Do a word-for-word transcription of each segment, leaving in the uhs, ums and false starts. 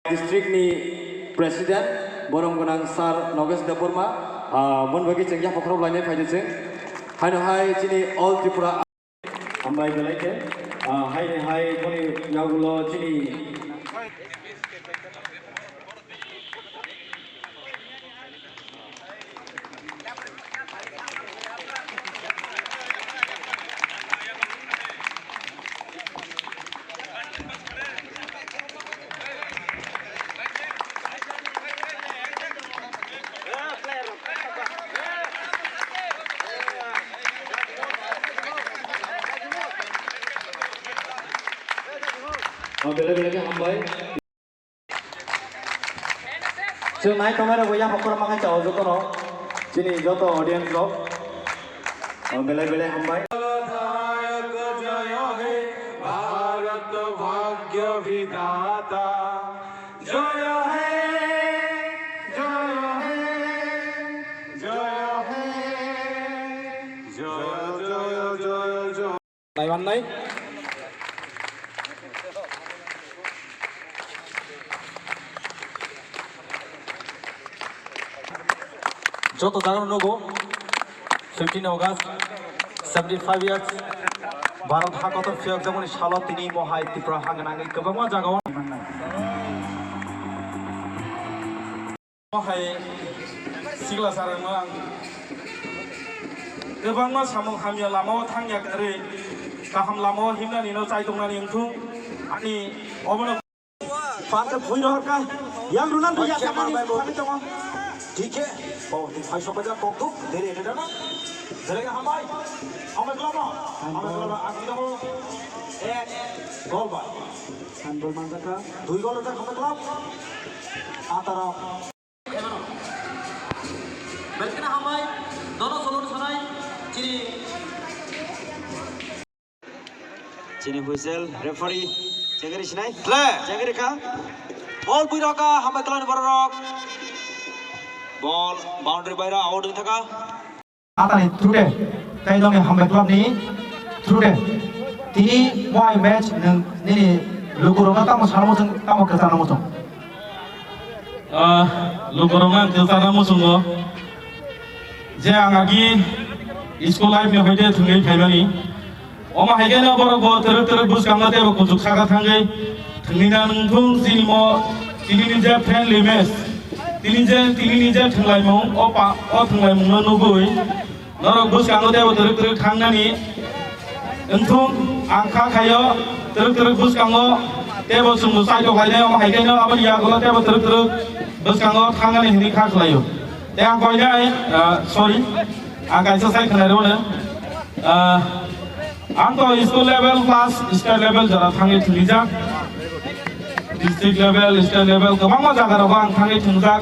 District ni President, borom gwnang Sir Nogesh Debbarma, ah, mon bagwi chwng yapha khorok lainai phaidi chwng. Haino hai chini All Tripura. Hambai belai khe, ah, hai ni hai boni yagulo chini. Oh, belai belai khe hambai. Chwng nai tongnai rok bo yapha khorokma khe chao jotono. Chini joto audience rok. Oh, belai belai hambai. विधाता जय हे, जय हे, जय हे, जय, जय, जय, जय। Naiwannai. Joto jaga nugo, fifteen August, seventy five years, Bharat ha kotor phiyok jagoni salo tini mohai Tripura ha gwnangwi kwbangma jaga o. Hai sikla sarangno ang kwbangma samung hamya lamao thangya kwrwi kaham lamao himnani no chaitongnani wngthung ani obono. Park bhui rohor ka yang runan bhui ya kami kami tongo. Thik he. Oh, ni phai sopai ja kok thuk dere ete dana. Dere hambai. Hambai kelama. Hambai kelama. Aku tongo. Ek gol bai. Handball manjaka. Dui gol rojak hambai kelama. Atara. Belkina hambai, dono solon sanai, chini. Chini whistle, referee, chengri sinai? Play. Chengri kha. Ball bui roka, hambai kelani borok. Ball boundary baira out wng thaka. Atani through de, tei nongni hambai club ni through de. Tini mohai match nwng nini lukurokno tamo salmo chwng, tamo kwchangno muchung? Ah, lukurokno ang kwchangno muchungo. Je ang agi school life ni hoite thwngwi phaimani. Omo hai khe no borok bo twrwk twrwk bwskango tei bo kuchuk saka thangwi thwngwi na nung thung chini mo, tini ni je friendly match, tini je, tini ni je thwnglaimung, o pa, o thwnglaimung no nugwi norok bwskango tei bo twrwk twrwk thangnani wng thung. Ang kha khaio twrwk twrwk bwskango tei bo chwng bo chaitok lainai, omo hai khe no aboni yagulo tei bo twrwk twrwk bwskango thangnani hinwi kha khlaio. Tei ang koinai, ah, sorry, ang kaisa sai khwnai rwno. Ah, ang to school level plus state level jora thangwi thwngwijak. District level, state level kwbangma jaga rogo ang thangwi thwngjak.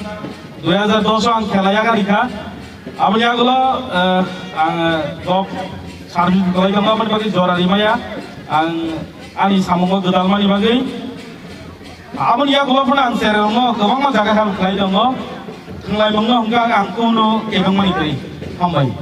Dui hajar dos o ang khela yakarikha. Aboni yagulo, ah, ang, ah, job service kwlai tongo, aboni bagwi jora rimaya ang ani samungo gwdalmani bagwi. Aboni yagulo phano ang cherrokno kwbangma jaga help khlai tongo. Thwnglaimungno hwnkhe ang, ang kuno kebengmani kwrwi. Hambai.